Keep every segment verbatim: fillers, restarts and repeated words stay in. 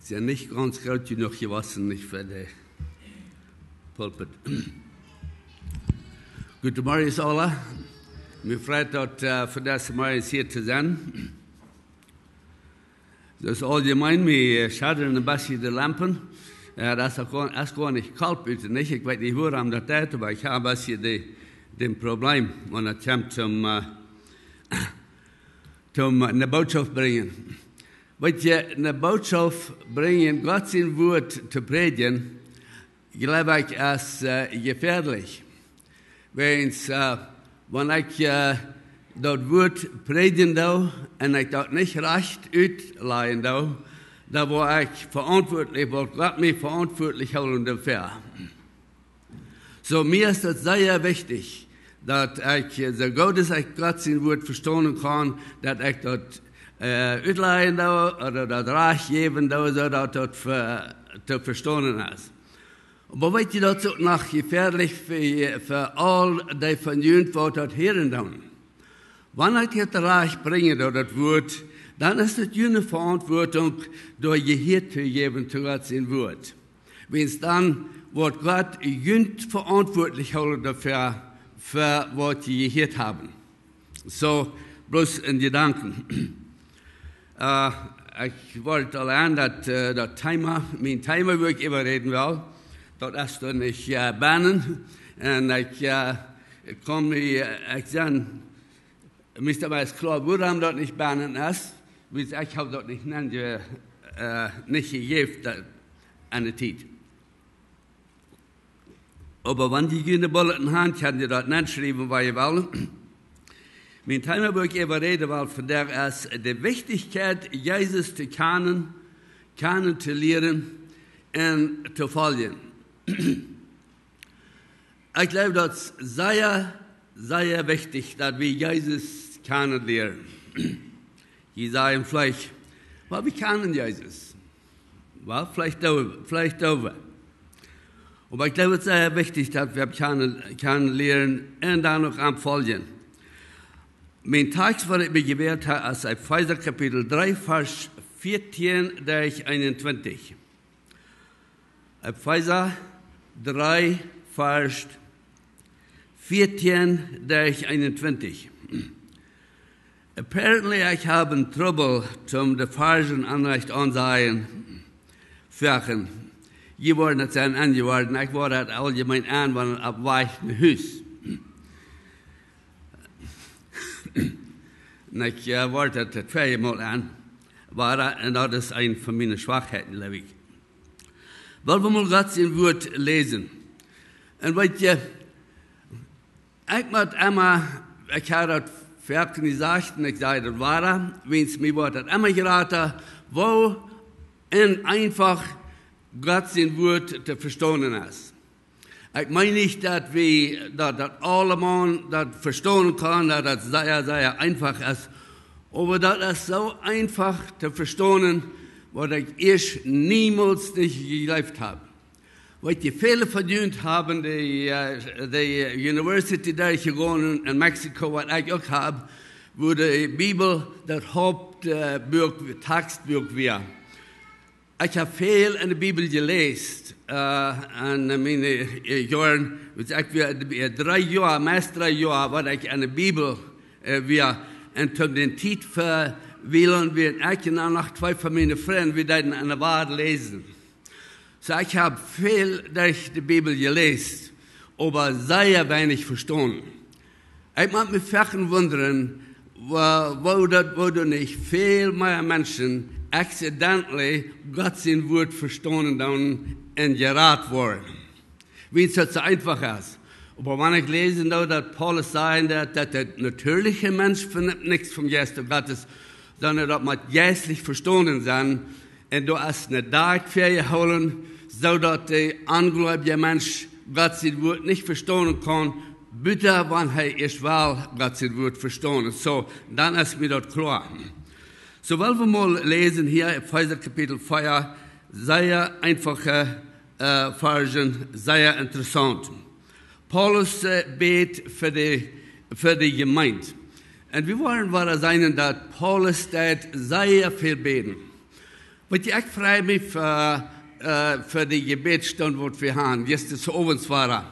Sent nich gaunz groot jenuach jewossen, nich, fa de Pulpit. Goodemorjes aula. Mie freit daut, äh, vondoag zemorjes hia to sennen. Daut es auljemeen, mie, äh, schaddren een bät de Lampen. Äh, daut es uk goa-, es goanich kolt buten, nich? Ekj weet nich, wuarom daut deit, oba ekj hab een bät de, dän Problem, wan daut kjemt toom, äh, toom, äh, ne Botschaft brinjen. Weet jie, ne Botschaft brinjen, Gott sien Wuat to prädjen, jleew ekj, es, äh, jefäadlich. Wäajens, äh, wan ekj, äh, daut Wuat prädjen doo un ekj daut nich rajcht utlajen doo, dan woa ekj veauntwuatlich, woat Gott mie veauntwuatlich hoolen doafäa. Soo, mie es daut sea wichtich, daut ekj, äh, soo goot aus ekj Gott sien Wuat vestonen kaun, daut ekj daut, äh, utlajen doo, ooda daut rajcht jäwen doo, soo daut daut fa, to vestonen es. Oba weet jie, daut es uk noch jefäadlich fa, fa aul dee von junt, waut daut hieren doonen. Wan ekj daut rajcht brinj, daut, daut Wuat, dan es daut june Veauntwuatunk, doa Jehia to jäwen to Gott sien Wuat. Wäajens dan woat Gott junt veauntwuatlich hoolen doafäa, fa waut jie jehieet haben. Soo, bloos een Jedanken. Äh, ekj wull aul aun daut, äh, daut Thema, mien Thema, wua ekj äwa räden well, daut es doa nich, äh, bennen. Un ekj, äh, kaun mie, äh, ekj sie, meist es kloa, wuarom daut nich bennen es, wiels ekj hab daut nich nenn je-, äh, nich jejäft, daut, aun de Tiet. Oba wan jie june Bulletin han, kjenn jie daut nenschriewen, wua jie wellen. Mien Thema, wua ekj äwa räden well vondoag, es de Wichtichkjeit, Jesus to kjanen, kjanen to lieren un to foljen. Ekj jleew, daut es sea, sea wichtich, daut wie Jesus kjanen lieren. Jie sajen veleicht, oba wie kjanen Jesus. Well, veleicht doo-, veleicht doo wie. Oba ekj jleew, daut es sea wichtich, daut wie am kjanen, kjanen lieren un dan uk am foljen. Mien Tekst, waut ekj mie jewält hab, es Efeesa Kapitel dree, Varsch vieetieen derch eenuntwintich. Efeesa dree, Varsch vieetieen derch eenuntwintich. Apparently, ekj hab een Trubbel, om de Varschen aunrajcht aunsajen, foaken. Jie woaren daut seenen enjeworden, ekj woa daut auljemeen aun, wan opp Wajch no Hus. Un ekj, äh, woa daut daut tweede Mol aun, oba, äh, un daut es eene von miene Schwakheiten, jleew ekj. Well wie mol Gott sien Wuat läsen. Un weet jie, ekj mott emma, ekj hab daut foaken jesajcht un ekj saj daut wada, wäajens mie woat daut emma jrata, woo un eenfach Gott sien Wuat to vestonen es. Ekj meen nich, daut wie, daut, daut aulemaun daut vestonen kaun, daut daut sea, sea eenfach es. Oba daut es soo eenfach to vestonen, waut ekj ieescht niemols nich jejleeft hab. Weet jie, väle von junt haben de, äh, de University doa jegonen en Mexiko, waut ekj uk hab, wua de Bibel daut Haupt, äh, Buak, Tekstbuak wia. Ekj hab väl enne Bibel jeläst, äh, en miene, äh, Joaren, wiels ekj wia, äh, dree Joa, meist dree Joa, waut ekj enne Bibel, äh, wia. Un toom dän Tiet fa, wiels wie, ekj un dan noch twee von miene Frind, wie deeden enne Wort läsen. Soo, ekj hab väl derch de Bibel jeläst, oba sea weinich vestonen. Ekj mott mie foaken wundren, woo, woo daut, woo doa nich väl mea Menschen accidentally Gott sien Wuat vestonen doonen un jerat woaren. Wiels daut soo eenfach es. Oba wan ekj läsen doo, daut Paulus säd, daut, daut de natieeliche Mensch venimmtich nuscht vom Jeist Gottes, sonda daut mott jeistlich vestonen sennen, un doa es ne Dakj väajehoolen, soo daut de onjleewja Mensch Gott sien Wuat nich vestonen kaun, buta wan hee ieescht well Gott sien Wuat vestonen. Soo, dan es mie daut kloa. Soo, well wie mol läsen hia en Efeesa Kapitel vea, sea eenfache, äh, Varschen, sea interessaunt. Paulus, äh, bät fa de, fa de Jemeent. Un wie woaren wada seenen, daut Paulus deed sea väl bäden. Weet jie, ekj frei mie fa, äh, fa dee Jebädsstund, waut wie haben, jistren Owent wia.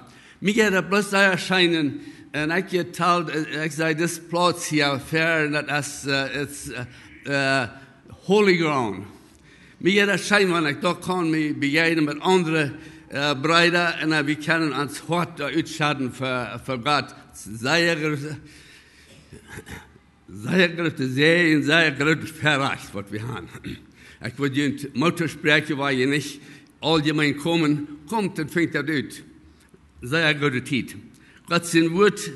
Mie jeit daut bloos sea scheen, un ekj vetald, äh, ekj säd, dis Plauz hia ver, un daut es, äh, it's, äh, äh, holy ground. Mie jeit daut scheen, wan ekj doa kaun mie bejegnen met aundre, äh, Breeda, un, äh, wie kjennen ons Hoat doa utschedden fa, fa Gott. Sea, sea groote Säajen, sea groote Väarajcht, waut wie haben. Ekj wudd junt Moot toospräakjen, wan jie nich auljemeen komen, komt un finjt daut ut. Sea goode Tiet. Gott sien Wuat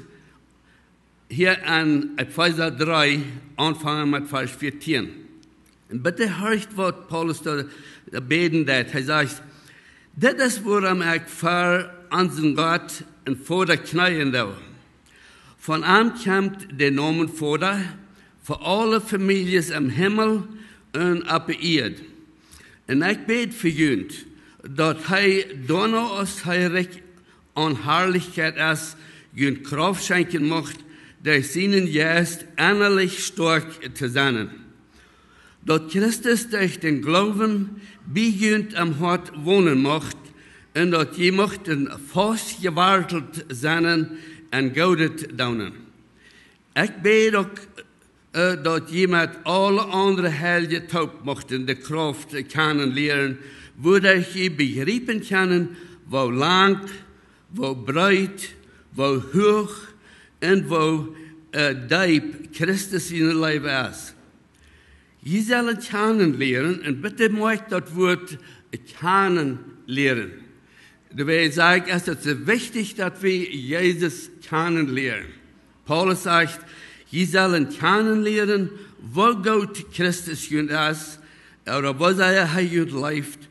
hia en Efeesa dree, aunfangen met Varsch vieetieen. Un bitte horcht, waut Paulus doa bäden deed. Hee sajcht: "Dit es, wuarom ekj ver onsen Gott un Voda kjneeen doo. Von am kjemt de Nomen Voda fa aule Famieljes em Himmel un opp de Ieed. Un ekj bäd fa junt, daut hee doano, aus hee rikj aun Harlichkjeit es, junt Krauft schenkjen mucht, derch sienen Jeist ennalich stoakj to sennen. Daut Christus derch dän Gloowen bie junt em Hoat wonen mucht, un daut jie muchten faust jewartelt sennen en Goodet doonen. Ekj bäd uk, äh, daut jie met aule aundre Heilje toop muchten de Krauft kjanen lieren, wuaderch jie bejriepen kjennen, woo lang, woo breet, woo huach un woo, äh, deep Christus siene Leew es. Jie sellen kjanen lieren," un bitte moakjt daut Wuat kjanen lieren. Doawäajen saj ekj, es et soo wichtich, daut wie Jesus kjanen lieren. Paulus sajcht: "Jie sellen kjanen lieren, woo goot Christus junt es, ooda woo sea hee junt leeft,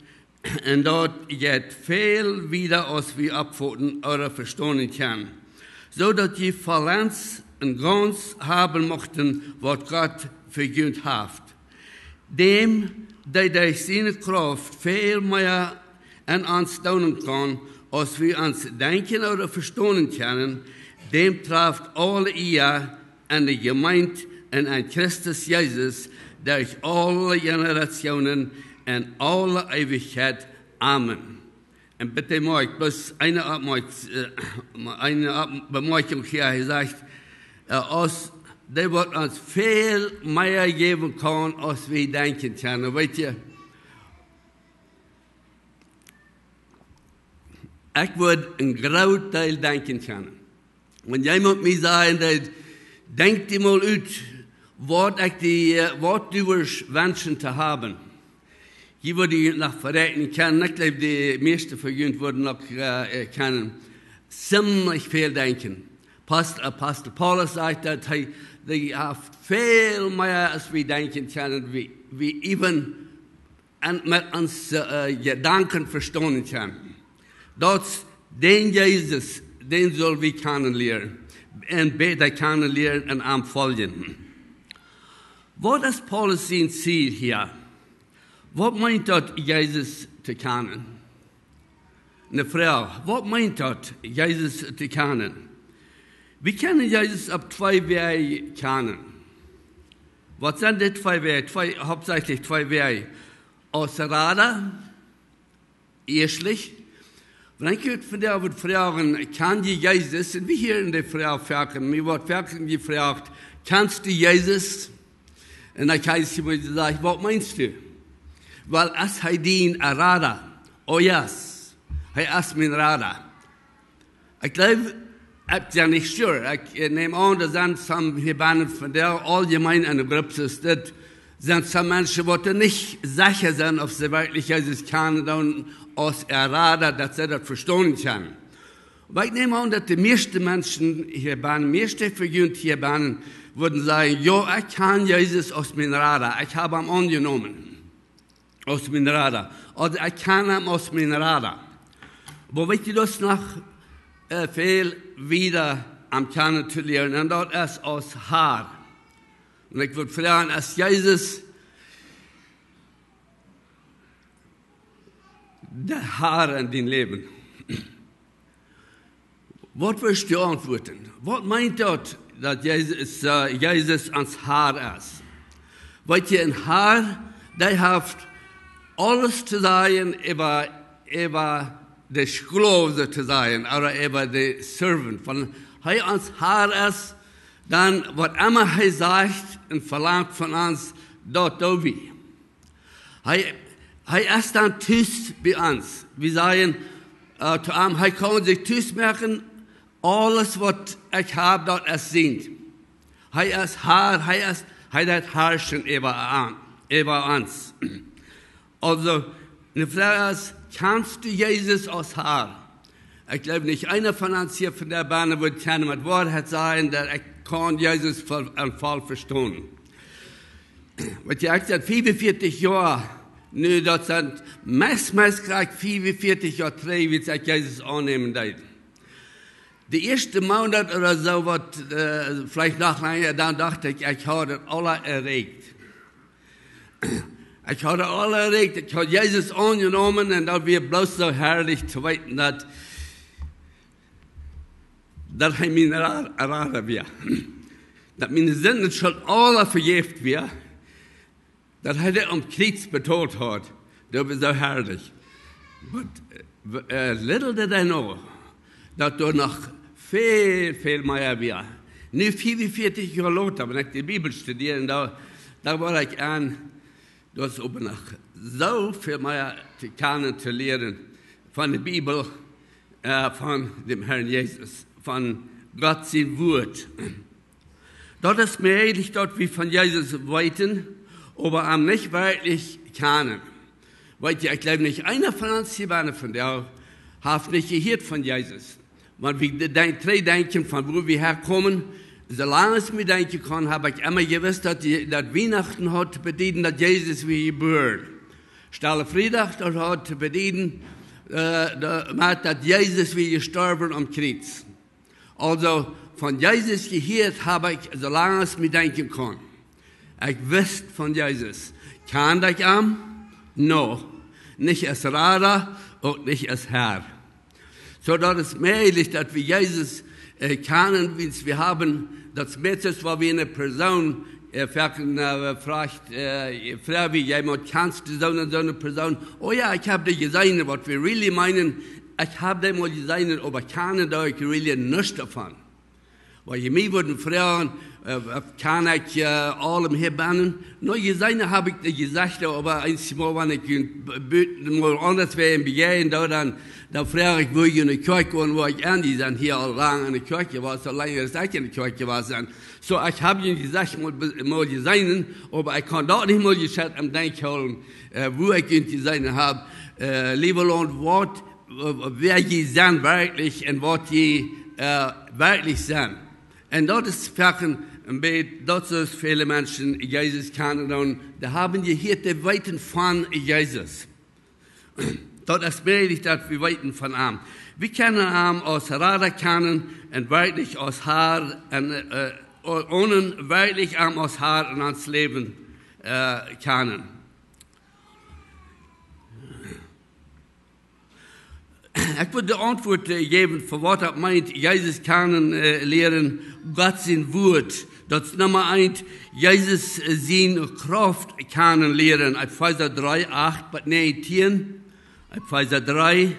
un daut jeit väl wieda, aus wie oppfoten ooda vestonen kjennen, soo daut jie vollends un gaunz haben muchten, waut Gott fa junt haft. Däm, dee derch siene Krauft väl mea en ons doonen kaun, aus wie ons denkjen ooda vestonen kjennen, däm traft aule Iea en de Jemeent un en Christus Jesus derch aule Generationen en aule Eewichkjeit. Amen." Un bitte moakjt bloos eene Oppmoak-, äh, eene Opp-, Bemoakjunk hia. Hee sajcht, äh, aus dee waut ons väl mea jäwen kaun, aus wie denkjen kjennen. Weet jie, ekj wudd een groot Deel denkjen kjennen. Wan jie mol mie sajen, dan denkj die mol ut, waut ekj die, äh, waut du wurscht wenschen to haben. Jie wudden junt noch veräakjnen kjennen. Ekj jleew, de mieeschte von junt wudden noch, äh, äh, kjennen. Ziemlich väl denkjen. Apostel, Apostel Paulus sajcht, daut hee, dee haft väl mea, aus wie denkjen kjennen, wie, wie even en, met onse, äh, Jedanken vestonen kjennen. Daut dän Jesus, dän sell wie kjanen lieren. Un bäta kjanen lieren un am foljen. Waut es Paulus sien Ziel hia? Waut meent daut, Jesus to kjanen? Eene Froag: Waut meent daut, Jesus to kjanen? Wie kjennen Jesus opp twee Wäaj kjanen. Waut sent dee twee Wäaj? Twee, hauptsächlich twee Wäaj. Aus Rada, ieeschtlich. Wan ekj junt vondoag wudd froagen, kjan jie Jesus? Un wie hieren dee Froag foaken, mie woat foaken jefroagt, kjanst du Jesus? Un dan kjrie jie mol jesajcht, waut meenst du? Well, es hee dien Rada? Oh yes, hee es mien Rada. Ekj jleew, ekj sie nich sure. Ekj, äh, näm aun, doa sent some hia bennen vondoag, auljemeen en de Grupp es dit, sent some Menschen, waut doa nich secha sent, auf see werkjlich Jesus kjanen doonen aus äa Rada, daut see daut vestonen kjennen. Oba ekj näm aun, daut de mieeschte Menschen hia bennen, mieeschte von junt hia bennen, wudden sajen, jo, ekj kjan Jesus aus mien Rada. Ekj hab am aunjenomen aus mien Rada. Ooda ekj kjan am aus mien Rada. Oba weet jie, daut es noch, äh, väl wieda am kjanen to lieren. Un daut es aus Har. Un ekj wudd froagen, es Jesus de Har en dien Läwen? Waut wurscht du auntwuaden? Waut meent daut, daut Jesus, äh, Jesus ons Har es? Weet jie, een Har, dee haft aules to sajen äwa, äwa de Sklow, soo to sajen, ooda äwa de Servant. Wan hee ons Har es, dan waut emma hee sajcht un velangt von ons, daut doo wie. Hee, hee es dan tus bie ons. Wie sajen, äh, to am, hee kaun sikj tus moaken, aules waut ekj hab, daut es sient. Hee es Har, hee es, hee deit harschen äwa an, äwa ons. Aulsoo, de Froag es, kjanst du Jesus aus Har? Ekj jleew nich eena von ons hia von de Bande wudd kjennen met Woarheit sajen, daut ekj kaun Jesus voll, em voll vestonen. Weetst, ekj sie fiefunvieetich Joa, nu daut sent meist, meist krakjt fiefunvieetich Joa trigj, wiels ekj Jesus aunnämen deed. De ieeschte Moonat ooda soo waut, äh, veleicht noch lenja, dan docht ekj, ekj haud daut aula erreicht. Ekj haud daut aula erreicht, ekj haud Jesus aunjenomen un daut wia bloos soo harlich to weeten, daut, daut hee mien Ra-, Rada wia. Daut miene Sinden aula vejäft wia. Daut hee daut aum Kjriez betolt haud, daut wia soo harlich. But, äh, little did I know, daut doa noch väl, väl mea wia. Nu fiefunvieetich Joa lota, wan ekj de Bibel studia, dan, dan woa ekj en, daut es oba noch soo väl mea to kjanen, to lieren von de Bibel, äh, von däm Harn Jesus, von Gott sien Wuat. Daut es mäajlich, daut wie von Jesus weeten, oba am nich werkjlich kjanen. Weetst, ekj jleew nich eena von ons hia benne vondoag haft nich jehieet von Jesus. Wan wie de-, denkj-, trigj denkjen von wua wie häakomen, soo lang aus ekj mie denkjen kaun, hab ekj emma jewist, daut die, daut Wienachten haud to bedieden, daut Jesus wia jebuaren. Stelle Friedach, daut haud to bedieden, äh, daut, met daut Jesus wia jestorwen aum Kjriez. Aulsoo, von Jesus jehieet hab ekj, soo lang aus ekj mie denkjen kaun. Ekj wist von Jesus. Kjand ekj am? No. Nich aus Rada, uk nich aus Har. Soo daut es mäajlich, daut wie Jesus, äh, kjanen, wiels wie haben, daut es meist soo, wan wie eene Persoon, äh, foaken, äh, froagen, äh, froag wie jemaunt, kjanst du soo un soo eene Persoon? Oh jo, ekj hab dee jeseenen, waut wie really meenen, ekj hab dee mol jeseenen, oba kjanen doo ekj really nuscht doavon. Wan jie mie wudden froagen, äh, kjan ekj, äh, aulem hia bennen? No, jeseenen hab ekj dee, jesajcht, oba eenjemol, wan ekj junt b-, b-, mol aundasch wäa bejäajnen doo, dan, dan froag ekj, wua jie enne Kjoakj gonen, wua ekj en, jie sent hia aul lang enne Kjoakj jewast, soo lang aus ekj enne Kjoakj jewast sie. Soo, ekj hab junt jesajcht, mol be-, mol jeseenen, oba ekj kaun daut nich mol jescheit em Denkj hoolen, äh, wua ekj junt jeseenen hab, äh, leave alone waut, äh, wäa jie sent werkjlich un waut jie, äh, werkjlich sent. Un daut es foaken een bät, daut soo väle Menschen Jesus kjanen doonen, dee haben jehieet, dee weeten von Jesus. Daut es mäajlich, daut wie weeten von am. Wie kjennen am aus Rada kjanen un werkjlich aus Har un, äh, o-, onen werkjlich am aus Har en ons Läwen, äh, kjanen. Ekj well de Auntwuat, äh, jäwen, fa waut daut meent, Jesus kjanen, äh, lieren, Gott sien Wuat. Daut es Numma eent, Jesus, äh, siene Krauft kjanen lieren. Efeesa dree, acht bat näajentieen. Efeesa dree,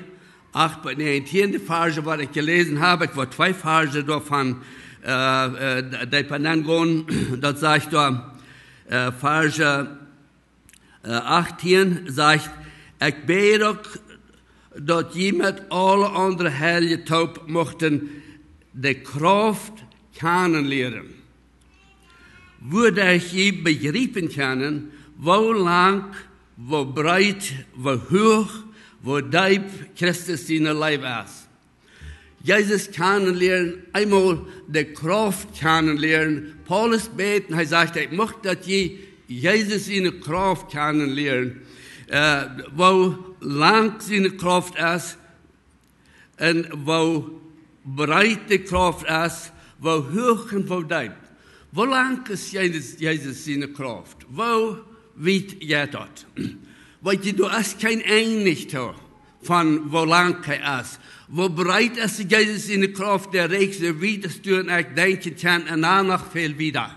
acht bat näajentieen, de Varsch, waut ekj jeläsen hab, ekj well twee Varsch doavon, äh, äh, deepa nengonen. Daut sajcht doa, äh, Varsch, äh, achttieen, sajcht: "Ekj bäd uk, daut jie met aule aundre Heilje toop muchten de Krauft kjanen lieren, wuaderch jie bejriepen kjennen, woo lang, woo breet, woo huach, woo deep Christus siene Leew es." Jesus kjanen lieren, eemol de Krauft kjanen lieren. Paulus bät un hee sajcht: "Ekj mucht, daut jie Jesus siene Krauft kjanen lieren, äh, woo lang siene Krauft es un woo breet de Krauft es, woo huach un woo deep." Woo lang es Jesus, Jesus siene Krauft? Woo wiet jeit daut? Weetst, doa es kjeen Enj nich to, von woo lang hee es. Woo breet es Jesus siene Krauft, dee rieekjt soo wiet aus du un ekj denkjen kjennen un dan noch väl wieda.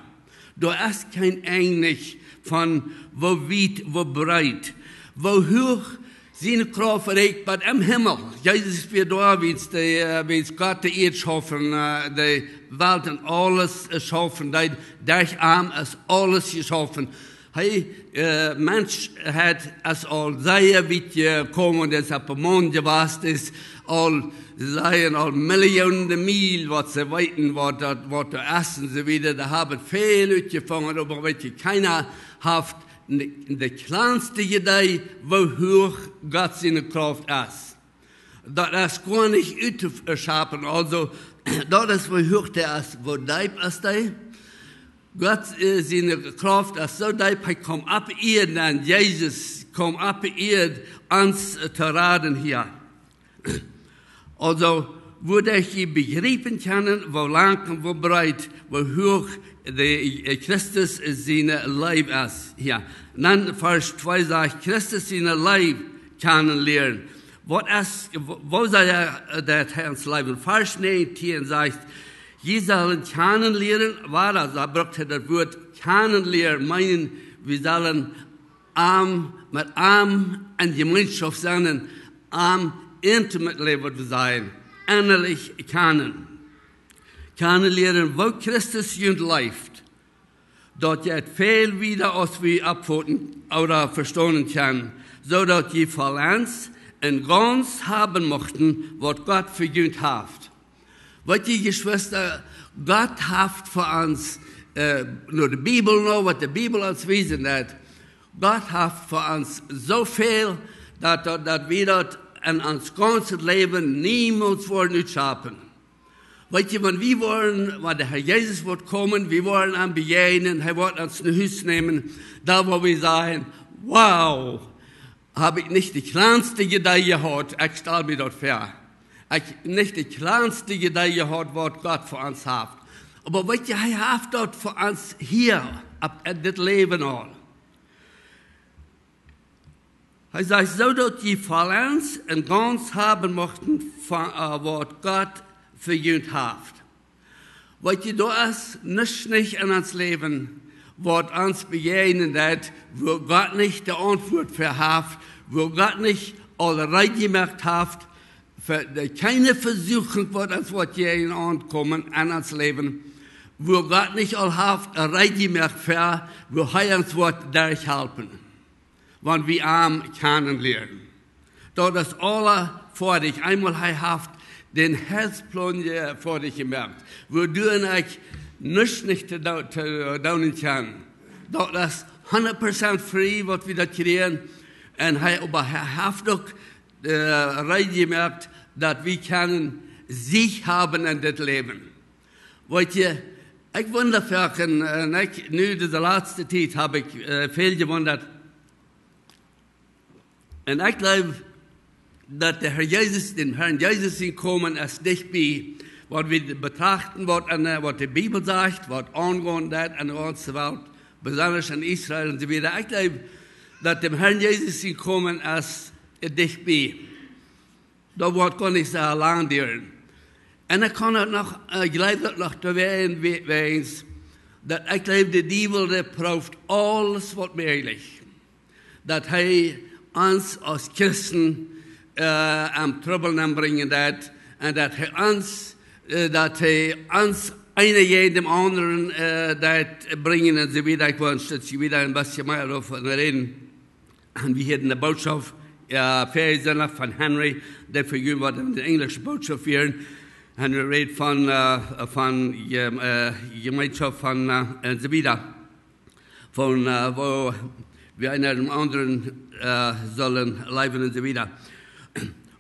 Doa es kjeen Enj nich von woo wiet, woo breet. Woo huach siene Krauft rieekjt bat em Himmel. Jesus wia doa, wiels de, äh, wiels Gott de Ieed schaufen, äh, de Welt un aules, äh, schaufen deed. Derch am es aules jeschaufen. Hee, äh, Menschheit es aul sea wiet jekomen, daut es opp de Maun jewast, es aul, see sajen aul Millionen Miel, waut see weeten, waut daut, waut doa es un soo wieda. Dee haben väl utjefungen, oba weet jie, kjeena haft de, de kjlanste Iedee, woo huach Gott siene Krauft es. Daut es goanich uttoschaufen. Aulsoo, daut es, woo huach dee es, woo deep es dee. Gott, äh, siene Krauft es soo deep, hee kjeem opp Ieed, un Jesus kjeem opp Ieed, ons, äh, to raden hia. Aulsoo, wudd ekj jie bejriepen kjennen, woo lang un woo breet, woo huach de, äh, Christus siene Leew es. Hia. Un dan Varsch twee sajcht, Christus siene Leew kjanen lieren. Waut es, woo, woo saul hee, äh, daut hee ons leeft? Varsch näajentieen sajcht, jie sellen kjanen lieren, wada, doa brukt hee daut Wuat kjanen lieren, meenen, wie sellen am, met am en Jemeenschoft sennen, am intimate leewen, waut wie sajen, ennalich kjanen. Kjanen lieren, woo Christus junt leeft. Daut jeit väl wieda, aus wie oppfoten ooda vestonen kjennen, soo daut jie vollends un gaunz haben muchten, waut Gott fa junt haft. Weet jie, Jeschwista, Gott haft fa ons, äh, no de Bibel, no waut de Bibel ons wiesen deit, Gott haft fa ons soo väl, daut, daut, daut wie daut en ons gaunzet Läwen niemols woaren utschaufen. Weet jie, wan wie woaren, wan de Herr Jesus woat komen, wie woaren am bejäajnen, hee woat ons no Hus nämen, dan woa wie sajen: "Wow, hab ekj nich de kjlanste Iedee jehaut." Ekj stal mie daut väa. Ekj nich de kjlanste Iedee jehaut, waut Gott fa ons haft. Oba weet jie, hee haft daut fa ons hia, opp, en dit Läwen aul. Hee sajcht, soo daut jie vollends un gaunz haben muchten von, äh, waut Gott fa junt haft. Weet jie, doa es nuscht nich en ons Läwen, waut ons bejäajnen deit, wua Gott nich de Auntwuat fa haft, wua Gott nich aul reed jemoakt haft, fa de, kjeene Vesuchunk, waut ons woat jäajen aunkomen en ons Läwen, wua Gott nich aul haft reed jemoakt fa, wua hee ons woat derchhalpen, wan wie am kjanen lieren. Daut es aula foadich. Eemol hee haft dän Heilsplan je-, foadich jemoakt, wuaderch ekj nuscht nich to doo-, to doonen kaun. Daut es hundat Prozent free, waut wie daut kjrieen. Un hee, oba hee haft uk, äh, reed jemoakt, daut wie kjennen Siech haben en dit Läwen. Weet jie, ekj wunda foaken, un, un ekj, nu dise latste Tiet hab ekj, äh, väl jewundat. Un ekj jleew, daut de Herr Jesus, däm Herrn Jesus sien Komen es dicht bie. Waut wie betrachten, waut aun, äh, waut de Bibel sajcht, waut aungonen deit aun de gaunze Welt, besonda en Israel un soo wieda. Ekj jleew, daut däm Herrn Jesus sien Komen es dicht bie. Daut woat goanich soo lang dieren. Un ekj kaun daut noch, äh, jleew daut noch doawäajen, wäajens, daut ekj jleew, de Diewel, dee prooft aules, waut mäajlich, daut hee ons aus Christen, äh, aun Trubbel nenbrinjen deit, un daut hee ons, äh, daut hee ons eena jäajen däm aundren, äh, deit brinjen un soo wieda. Ekj well een Stekj wieda een bät mea doavon räden. Un wie hieren de Bootschoft, äh, väajen Sindach von Henry, dee fa junt waut en de enjlische Bootschoft wieren. Henry räd von, äh, von Je-, äh, Jemeenschoft von, äh, un soo wieda. Von, äh, woo wie eena däm aundren, äh, sellen leewen un soo wieda.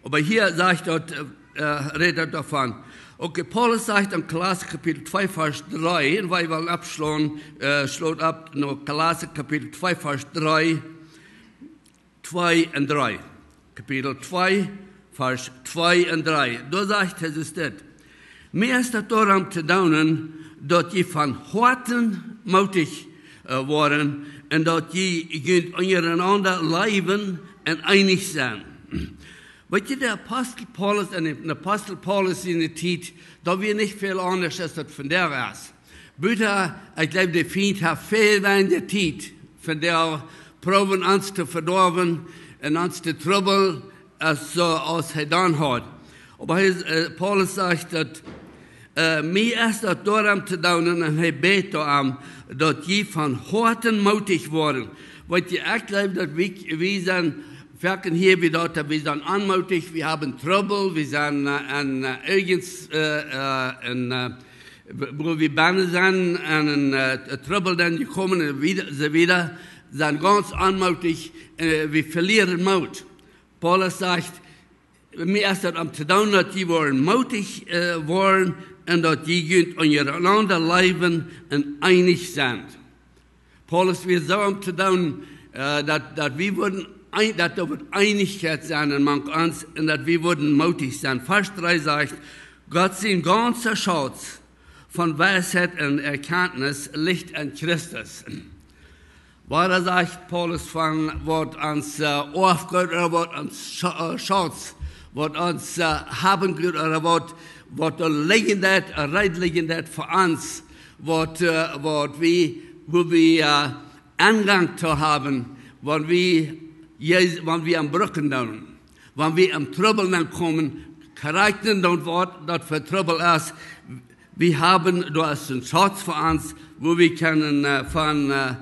Oba hia sajcht daut, äh, rät daut doavon. Okay, Paulus sajcht en Kolossa Kapitel twee, Varsch dree, un wie wellen aufschlonen, äh, schlot auf no Kolossa Kapitel twee, Varsch dree, twee un dree. Kapitel twee, Varsch twee un dree. Doa sajcht hee dit: "Mie es daut doarom to doonen, daut jie von Hoaten mootich, äh, woaren un daut jie junt unjarenaunda leewen un eenich sennen." Weet jie, de Apostel Paulus, un de Apostel Paulus siene Tiet, daut wia nich väl aundasch aus daut vondoag es. Buta, ekj jleew, de Fient haft väl weinja Tiet vondoag, proowen ons to vedoawen, un ons de Trubbel aus, soo aus hee dan haud. Oba hee, äh, Paulus sajcht daut, äh, mie es daut doarom to doonen, un hee bät doarom, daut jie von Hoaten mootich woaren. Weet jie, ekj jleew daut wie, wie sent, foaken hia wie daut, daut wie sent onmootich, wie haben Trubbel, wie sent, äh, en, äh, irjent, äh, äh, en, äh, wo wie bennen sent, en, en, äh, Trubbel dan jekomen un wieda, soo wieda, sent gaunz onmootich, äh, wie velieren Moot. Paulus sajcht, mie es daut om to doonen, daut jie woaren mootich, äh, woaren un daut jie junt unjarenaunda leewen un eenich sent. Paulus wia soo om to doonen, äh, daut, daut wie wudden een-, daut doa wudd Eenichkjeit sennen mank ons un daut wie wudden mootich sennen. Varsch dree sajcht, Gott sien gaunza Schauz von Weisheit un Erkjantnis licht en Christus. Wada sajcht Paulus von waut ons, äh, Oafgoot ooda waut ons Scha-, äh, Schauz, waut ons, äh, Haben Goot ooda waut, waut doa lijen deit, reed lijen deit fa ons, waut, äh, waut wie, wua wie, äh, Engang to haben, wan wie, jes-, wan wie am brucken doonen, wan wie em Trubbel nenkomen, krakjt dan waut daut fa Trubbel es, wie haben, daut es een Schauz fa ons, wua wie kjennen, äh, von, äh,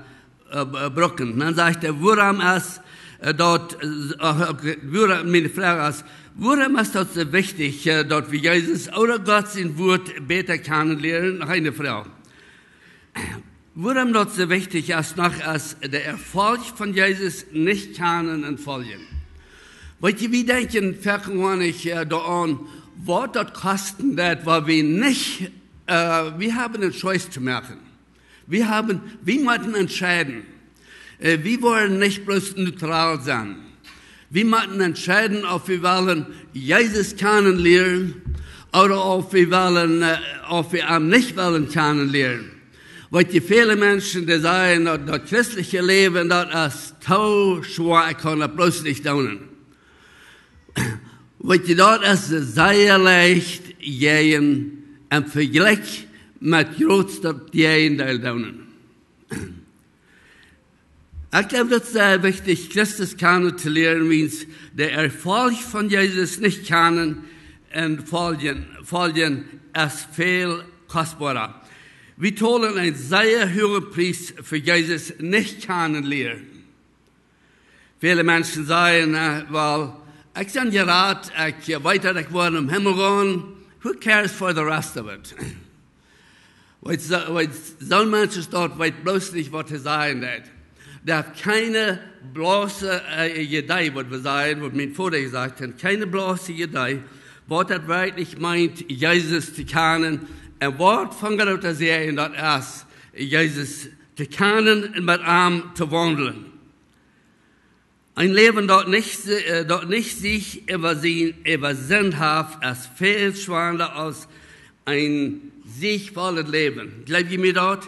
äh, brucken. Dan sajcht hee, wuarom es, äh, daut, äh, okay, wuarom, miene Froag es, wuarom es daut soo wichtich, äh, daut wie Jesus ooda Gott sien Wuat bäta kjanen lieren? Noch eene Froag. Wuarom daut soo wichtich es, noch es de Erfolg von Jesus nich kjanen un foljen. Weet jie, wie denkjen foaken nich, äh, doaraun, waut daut kosten woat, wan wie nich, äh, wie haben eene Choice to moaken. Wie haben, wie motten entscheiden. Äh, wie woaren nich bloos neutral sennen. Wie motten entscheiden, auf wie wellen Jesus kjanen lieren ooda auf wie wellen, äh, auf wie am nich wellen kjanen lieren. Weet jie, väle Menschen, dee sajen, daut, daut christelje Läwen, daut es too schwoa, ekj kaun daut bloos nich doonen. Weet jie, daut es sea leicht jäajen em Vejlikj met Gott daut Jäajendeel doonen. Ekj jleew, daut es sea wichtich, Christus kjanen to lieren, wiels de Erfolg von Jesus nich kjanen un foljen, foljen es väl kostboara. Wie tolen een sea huagen Pries fa Jesus nich kjanen lieren. Väle Menschen sajen, äh, well, ekj sie jerat, ekj, äh, weet daut ekj woa em Himmel gonen. Who cares for the rest of it? Weet, soo, weet, soon Mensch es daut, weet bloos nich, waut hee sajen deit. Dee haft kjeene bloose, äh, Iedee, waut wie sajen, waut mien Voda jesajcht haft, kjeene bloose Iedee, waut daut werkjlich meent, Jesus to kjanen, un waut fa een groota Säajen daut es, Jesus to kjanen un met am to waundlen. Een Läwen, daut nich, äh, daut nich sikj äwa sien, äwa Sind haft, es väl schwanda aus een siechvollet Läwen. Jleew jie mie daut?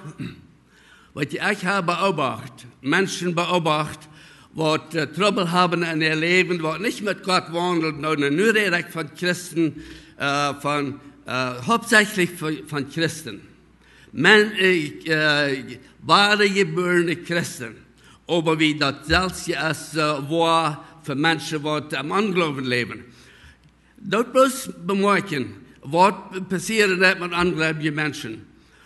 Weet jie, ekj hab beobacht, Menschen beobacht, waut, äh, Trubbel haben en äa Läwen, waut nich met Gott waundlen. Nu, nu räd ekj von Christen, äh, von, äh, hauptsächlich von, von Christen. Men, äh, äh, wadajebuarne Christen. Oba wie daut selfst es, äh, woa fa Menschen, waut em Onjloowen läwen. Daut bloos bemoakjen, waut passieren deit met onjleewje Menschen.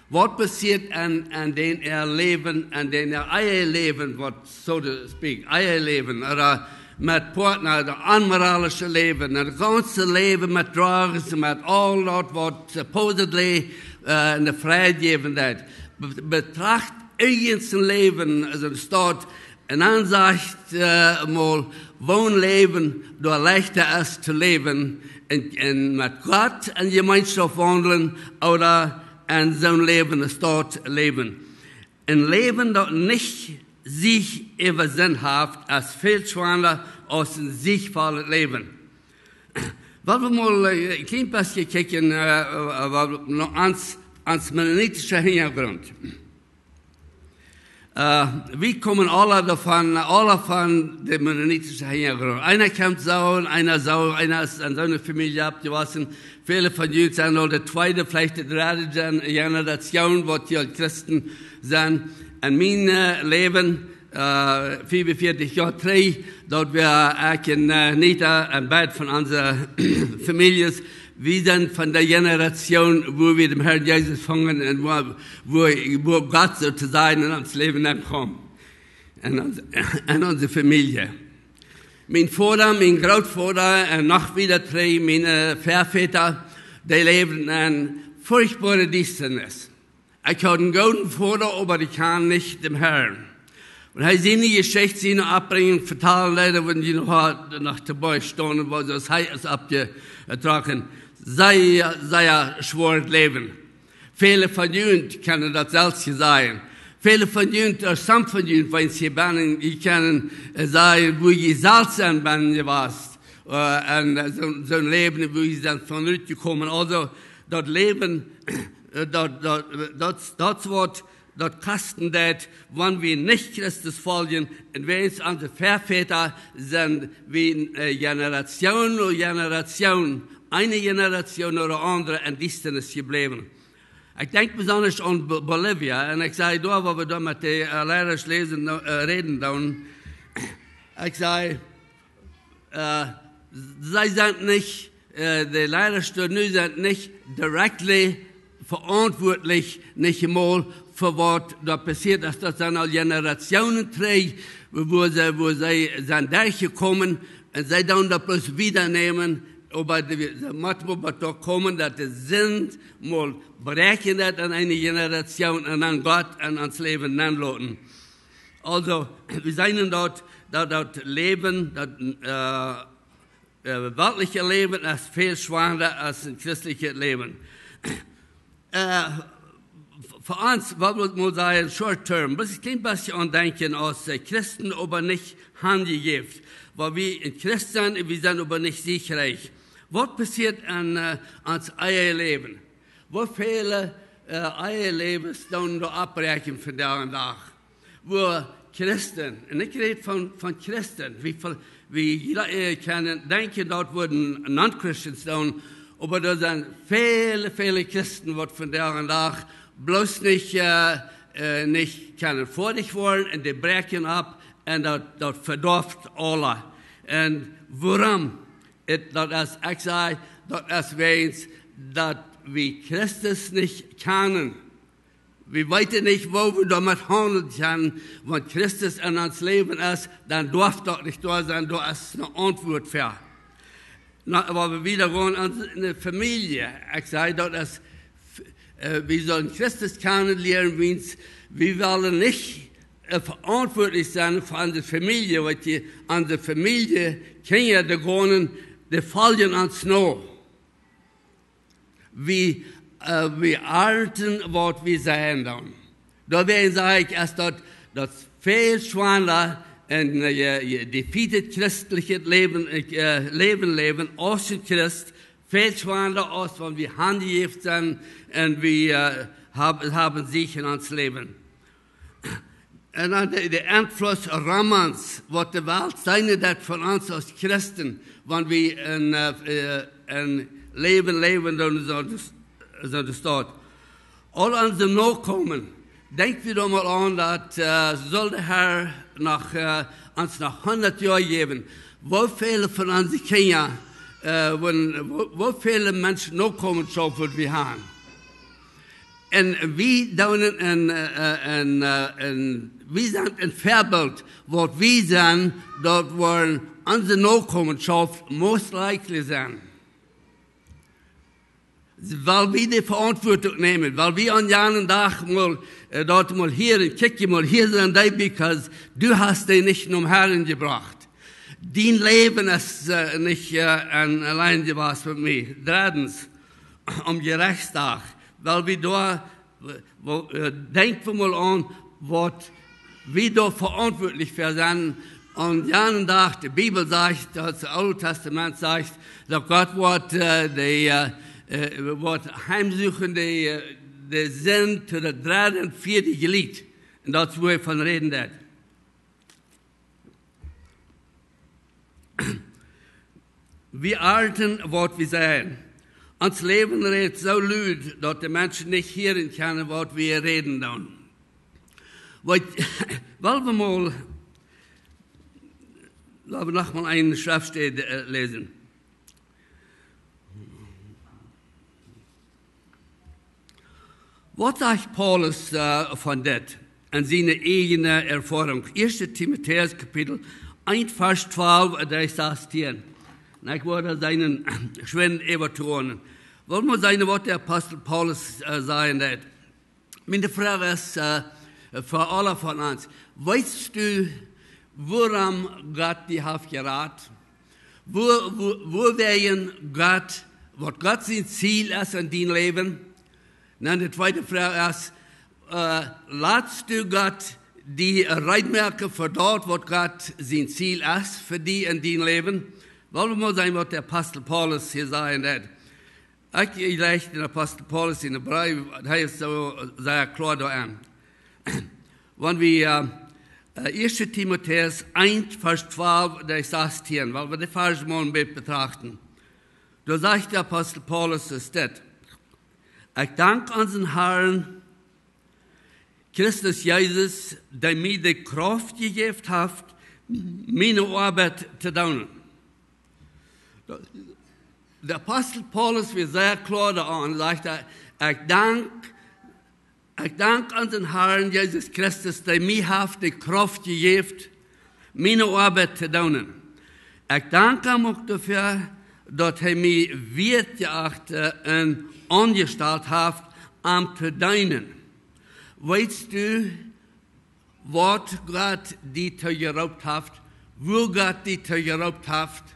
Waut passieet en, en dän äa Läwen, en dän äa Eheläwen, waut, so to speak, Eheläwen, ooda met Partner, daut onmoralische Läwen, daut gaunze Läwen met Drogs, met aul daut, waut supposedly, äh, eene Freid jäwen deit. Be-, betracht irjent een Läwen, aulsoo een Staut, un dan sajcht, äh, mol, woo een Läwen doa leichta es to läwen, un, un met Gott en Jemeenschoft waundlen, ooda en soon Läwen, een Staut läwen. Een Läwen, daut nich sikj äwa Sind haft, es väl schwanda aus een siechvollet Läwen. Well wie mol, äh, een kjlien bät kjikjen, äh, äh, well wie no ons, ons mennonitische Hinjagrunt. Äh, wie komen aule doavon, aule von de mennonitische Hinjagrunt. Eena kjemt soo, eena soo, eena es en soone Famielje oppjewossen. Väle von junt sent aul de tweede, veleicht de dredde Gen-, Generation, waut jie aul Christen sent. En mien, äh, Läwen, äh, fiefunvieetich Joa trigj, daut wie, äh, ekj un, äh, Nita un beid von onse Famieljes, wie sent von de Generation, wua wie dän Herrn Jesus fungen un wua, wua, wua Gott soo to sajen en ons Läwen nenn kjeem. En ons, en onse Famielje. Mien Voda, mien Grootvoda un noch wieda trigj, miene Väavodasch, dee läwden en furchtboare Diestanis. Ekj haud eenen gooden Voda, oba dee kjand nich dän Herrn. Wan hee siene Jeschicht, siene Oppbrinjunk vetalen deed, dan wudden jie noch, noch doabie stonen, woo soo aus hee es oppjetrocken. Sea, sea schwoaret Läwen. Väle von junt kjennen daut selfst sajen. Väle von junt, äh, some von junt, wan jie bennen, jie kjennen, äh, sajen, wua jie selfst sent bennen jewast. Äh, un, äh, soo, soo een Läwen, wua jie sent von rutjekomen. Aulsoo, daut Läwen, äh, daut, daut, daut, daut woat, daut kosten deed, wan wie nich Christus foljen, un wäajens onse Väavodasch sent wie, äh, Generation no Generation, eene Generation no de aundre en Diestanis jebläwen. Ekj denkj besonda aun Bo-, Bolivia, un ekj säd doa, wua wie doa met de, äh, Leidasch läsen, äh, räden doonen. Ekj säd, äh, see sent nich, äh, de Leidasch nu sent nich directly veauntwuatlich, nich emol fa waut doa passieet es. Daut sent aul Generationen trigj, wua see, wua see sent derchjekomen, un see doonen daut bloos wieda nämen, oba de, de mott mol waut doa komen, daut de Sind mol bräakjen deed en eene Generation un dan Gott en ons Läwen nenloten. Aulsoo, wie seenen daut, daut, daut Läwen, daut, äh, äh, weltliche Läwen es väl schwanda aus een christlichet Läwen. Äh, f-, fa ons, waut wie mol sajen, short term, mott ekj een kjlien bät aun denkjen aus, äh, Christen, oba nich hanjejäft. Wua wie een Christ sent, wie sent oba nich siekjrikj. Waut passieet en, äh, ons ieejnet Läwen? Woo väle, äh, Eheläwes doonen doa aufbräakjen vondoag dän Dach? Wua Christen, un ekj räd von, von Christen, wie väl, wie jie, äh, kjennen denkjen, daut wudden Non-Christians doonen, oba doa sent väle, väle Christen, waut vondoag dän Dach bloos nich, äh, äh, nich kjennen foadich woaren un dee bräakjen auf un daut, daut vedoaft aula. Un wuarom? Et, daut es, ekj saj, daut es wäajens daut wie Christus nich kjanen. Wie weeten nich, woo wie doamet haundlen kjennen, wan Christus en ons Läwen es, dan darf daut nich doa sennen, doa es eene Auntwuat fa. Na, oba wie wieda gonen aun de Famielje. Ekj saj, daut es, äh, wie sellen Christus kjanen lieren, wiels wie wellen nich, äh, veauntwuatlich sennen fa onse Famielje, wiels dee, onse Famielje, Kjinja, dee gonen, dee foljen ons no. Wie, äh, wie arnten, waut wie seien dan. Doawäajen saj ekj, es daut, daut väl schwanda een, äh, je-, je-, defeated christlichet Läwen, äh, Läwen läwen, aus een Christ, väl schwanda aus wan wie hanjejäft sent un wie, äh, hab-, haben Sieg en ons Läwen. Un dan de, de Enfluss rom ons, waut de Welt seenen deit von ons aus Christen, wan wie een, äh, äh, een Läwen läwen dan soo, soo daut. Aul onse Nokomen, denkj wie doch mol aun daut, äh, sull de Herr noch, äh, ons noch hundat Joa jäwen. Woo väle von onse Kjinja, äh, wan, woo, woo väle Menschen Nokomenschoft wie haben. Un wie doonen een, äh, äh, een, äh, een, wie sent een Väabilt, waut wie sent, daut woaren onse Nokomenschoft most likely sennen. Wiels wie de Veauntwuatunk nämen, wiels wie aun janen Dach mol, äh, daut mol hieren, kjikj mol, hia sent dee, because du hast dee nich nom Herrn jebrocht. Dien Läwen es, äh, nich, äh, en, auleen jewast met mie. Dreddens, aum Jerechtsdach, wiels wie doa, woo, äh, denkj wie mol aun, waut wie doa veauntwuatlich fa sent. Aun janen Dach, de Bibel sajcht, daut daut Oole Tastament sajcht, daut Gott woat, äh, de, äh, äh, woat heimsuchen de, äh, de Sind to daut dredde un vieede Jlid. Un daut es, wua hee von räden deit. Wie arnten, waut wie seien. Ons Läwen rät soo lud, daut de Menschen nich hieren kjennen, waut wie räden dan. Waut, well wie mol, lot wie noch mol eene Schreftstäd, äh, läsen. Waut sajcht Paulus, äh, von dit en siene eejne Erfoarunk? Ieeschte Timotäus Kapitel eent, Varsch twalf, äh, derch sastieen. Un ekj woa daut sennen schwind äwatonen. Well wie seenen, waut de Apostel Paulus, äh, sajen deed. Miene Froag es, äh, fa aule von ons. Weetst du, wuarom Gott die haft jerat? Wua, wua, wuawäajen Gott, waut Gott sien Ziel es en dien Läwen? Un dan de tweede Froag es, äh, latst du Gott die reed moaken fa daut, waut Gott sien Ziel es fa die en dien Läwen? Well wie mol seenen, waut de Apostel Paulus hia sajen deed. Ekj jleich dän Apostel Paulus en de Breef, hee es soo sea kloa doaraun. Wan wie, äh, äh, Ieeschte Timotäus eent, Varsch twalf derch sastieen, well wie de Varsch mol een bät betrachten. Doa sajcht de Apostel Paulus es dit: Ekj dank onsen Harn Christus Jesus, dee mie de Krauft jejäft haft, miene Oabeit to doonen. De Apostel Paulus wia sea kloa doaraun, sajcht hee: Ekj dank, ekj dank onsen Harn Jesus Christus, dee mie haft de Krauft jejäft, miene Oabeit to doonen. Ekj dank am uk doafäa, daut hee mie wieet jeacht, äh, un aunjestalt haft, am to deenen. Weetst du, waut Gott die to jeroopt haft, wua Gott die to jeroopt haft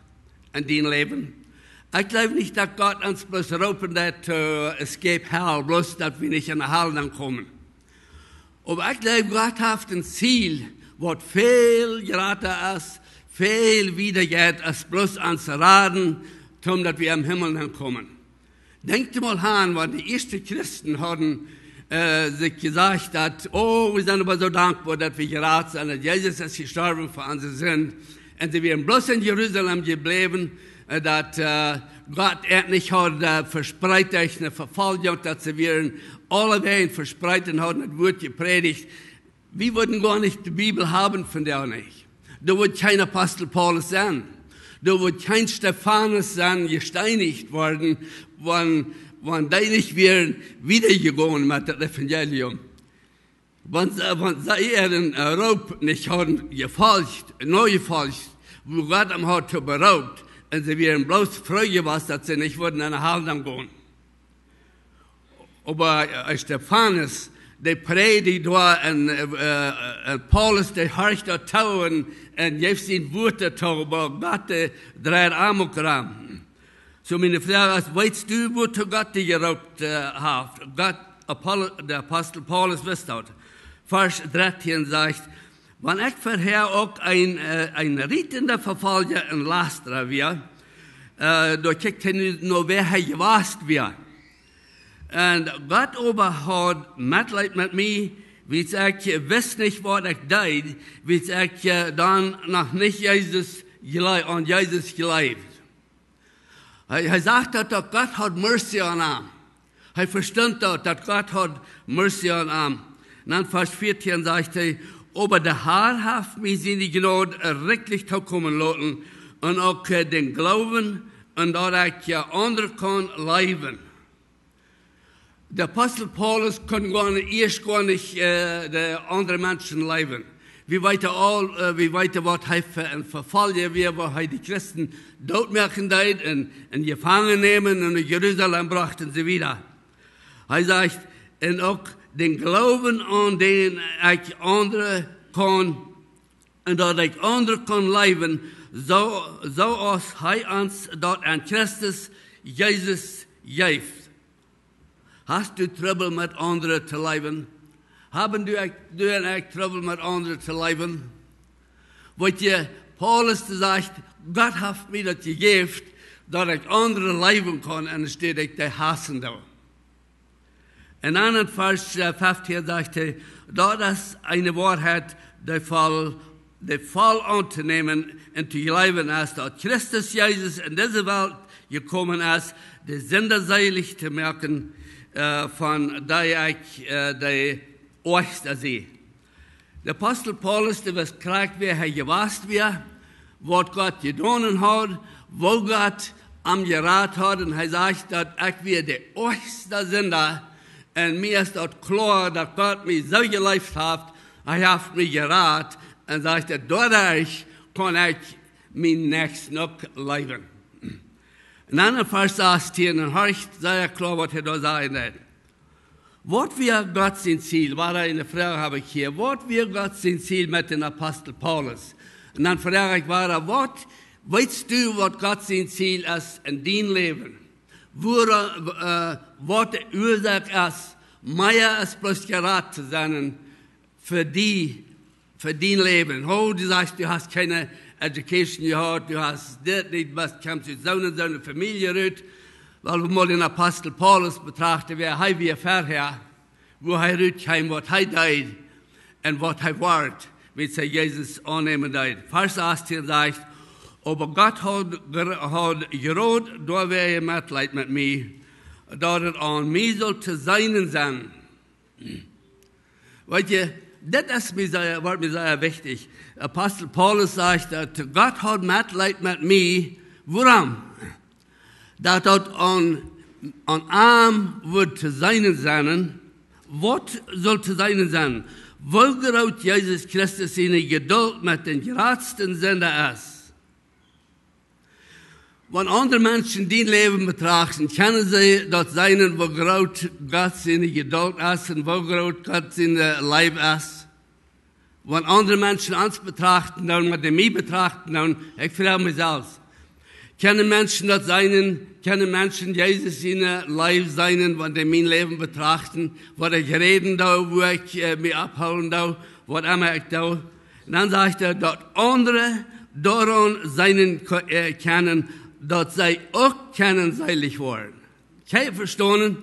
en dien Läwen? Ekj jleew nich, daut Gott ons bloos roopen deed to escape hell, bloos daut wie nich en de Hal dan komen. Oba ekj jleew, Gott haft een Ziel, waut väl jrata es, väl wieda jeit, aus bloos ons raden, toom daut wie em Himmel dan komen. Denkj mol aun, wan de ieeschte Christen hauden, äh, sikj jesajcht daut: "Oh, wie sent oba soo dankboa, daut wie jerat sent, daut Jesus es jestorwen fa onse Sind." Un see wieren bloos en Jerusalem jebläwen, äh, daut, äh, Gott an nich haud, äh, vespreit derch eene Vefoljunk, daut see wieren aulewäajen vespreit un hauden daut Wuat jeprädicht. Wie wudden goanich de Bibel haben vondoag nich. Doa wudd kjeen Apostel Paulus sennen. Doa wudd kjeen Stefanus sennen, jesteenicht worden, wan, wan dee nich wieren wieda jegonen met daut Evangelium. Wan see, wan see äaren, äh, Roop nich hauden jefolcht, nojefolcht, wua Gott am haud to beroopt, un see wieren bloos froo jewast, daut see nich wudden en de Hal dan gonen. Oba, äh, Stefanus, dee prädicht doa un, äh, äh, Paulus, dee horcht doa too un, un jeft sien Wuat doa too, oba Gott, dee dreit am uk rom. Soo, miene Froag es: Weetst du, wuatoo Gott die jeroopt, äh, haft? Gott, Apol-, de Apostel Paulus wist daut. Varsch dartieen sajcht: Wan ekj verhäa uk een, äh, een rietenda Vefolja un Lastara wia, äh, doa kjikjt hee nu no, wäa hee jewast wia. Un Gott oba haud Metleet met mie, wiels ekj wist nich, waut ekj deed, wiels ekj, äh, dan noch nich Jesus jle-, aun Jesus jleewd. Hee, hee sach daut, daut Gott haud Mercy aun am. Hee vestunt daut, daut Gott haud Mercy aun am. Un dan Varsch veatieen sajcht hee: Oba de Har haft mie siene Jnod rikjlich tookomen loten un uk, äh, dän Gloowen, un daut ekj, äh, aundre kunn leewen. De Apostel Paulus kunn goanich, ieescht goanich, äh, de aundre Menschen leewen. Wie weeten aul, äh, wie weeten, waut hee fa een Vefolja wia, woo hee de Christen dootmoaken deed un, un jefangen nämen un no Jerusalem brocht un soo wieda. Hee sajcht: Un uk dän Gloowen, aun dän ekj aundre kunn, un daut ekj aundre kunn leewen, soo, soo aus hee ons daut en Christus Jesus jeef. Hast du Trubbel met aundre to leewen? Haben du, ekj, du un ekj Trubbel met aundre to leewen? Weet jie, Paulus, dee sajcht: Gott haft mie daut jejäft, daut ekj aundre leewen kaun, enne Städ ekj dee hausen doo. Un dan en Varsch, äh, fieftieen sajcht hee: Daut es eene Woarheit, dee voll, dee voll auntonämen un to jleewen es, daut Christus Jesus en dise Welt jekomen es, de Sinda seelich to moaken, äh, von dee ekj, äh, de oajchsta sie. De Apostel Paulus, dee wist krakjt, wäa hee jewast wia, waut Gott jedonen haud, woo Gott am jerat haud. Un hee sajcht, daut ekj wia de oajchsta Sinda. Un mie es daut kloa, daut Gott mie soo jeleeft haft, hee haft mie jerat. Un sajcht hee, doaderch kaun ekj mienen Näakjsten uk leewen. Un dan en Varsch sastieen, un horcht sea kloa, waut hee doa sajen deed. Waut wia Gott sien Ziel? Wada eene Froag hab ekj hia. Waut wia Gott sien Ziel met dän Apostel Paulus? Un dan froag ekj wada, waut weetst du, waut Gott sien Ziel es en dien Läwen? Wua, äh, waut de Uasoak es, mea es bloos jerat to sennen fa die, fa dien Läwen. Oh, du sajchst, du hast kjeene education jehaut, du hast dit nich, best, kjemst ut soone, soone Famielje rut. Wan wie mol dän Apostel Paulus betrachten, wäa hee wia verhäa, wua hee rutkjeem, waut hee deed un waut hee wort, wan hee Jesus aunnämen deed. Varsch sastieen sajcht: "Oba Gott haud gr-, haud groot doawäajen Metleet met mie, daut et aun mie sull to seenen sennen." Weet jie, dit es mie sea, woat mie sea wichtich. Apostel Paulus sajcht, daut Gott haud Metleet met mie. Wuarom? Daut daut aun, aun am wudd to seenen sennen. Waut sull to seenen sennen? Woo groot Jesus Christus siene Jedult met dän jratsten Sinda es. Wan aundre Menschen dien Läwen betrachten, kjennen see daut seenen, woo groot Gott siene Jedult es un woo groot Gott siene Leew es. Wan aundre Menschen ons betrachten doonen, wan dee mie betrachten doonen, ekj froag mie selfst: Kjennen Menschen daut seenen, kjennen Menschen Jesus siene Leew seenen, wan dee mien Läwen betrachten, waut ekj räden doo, wua ekj, äh, mie ophoolen doo, waut emma ekj doo? Un dan sajcht hee, daut aundre doaraun seenen ko-, äh, kjennen, daut see uk kjennen seelich woaren. Kjenn jie vestonen?